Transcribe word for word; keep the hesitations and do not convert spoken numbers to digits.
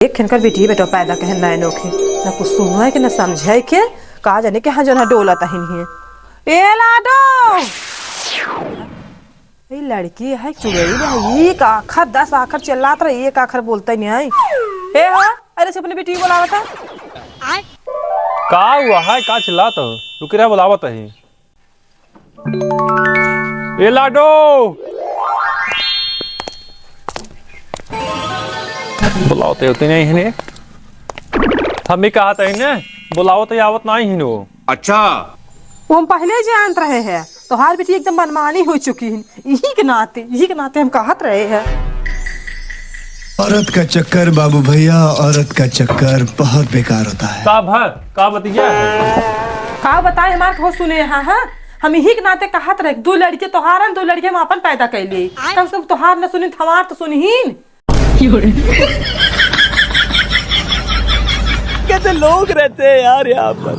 एक खिनकर बेटी बेटा पैदा कहे नए नोखे, न कुछ सुनो है कि न समझे है के, का जाने के हाँ जौन है डोलत अहिन ही। ए लाडो, ए लड़की है चुड़ैल है, एक आखर दस आखर चिल्लात रहे, एक आखर बोलता ही नहीं आई। ए हो, अरे से अपने बेटी को बोलावत है। का हुआ है, का चिल्लात हो? रुक रहा, बोलावत है। ए लाडो, बुलावत होते नहीं है ने। हम ही कहा था इन्हें, बुलावत ही आवत नहीं है वो। अच्छा। वो हम पहले ही जानत रहे हैं, तोहार बेटी एकदम मनमानी हो चुकी है। यही के नाते, यही के नाते हम कहत रहे हैं। औरत का चक्कर बाबू भैया, औरत का चक्कर बहुत बेकार होता है। का भर, का बतिया है? का बताए, हमार कहो सुने, हाँ, हाँ। हम यही के नाते कहत रहे, दो लड़के तोहार हैं, दो लड़के हम अपन पैदा कैले। कम से कम तोहार न सुनिन, हमार तो सुनहीन। कैसे लोग रहते हैं यार यहाँ पर।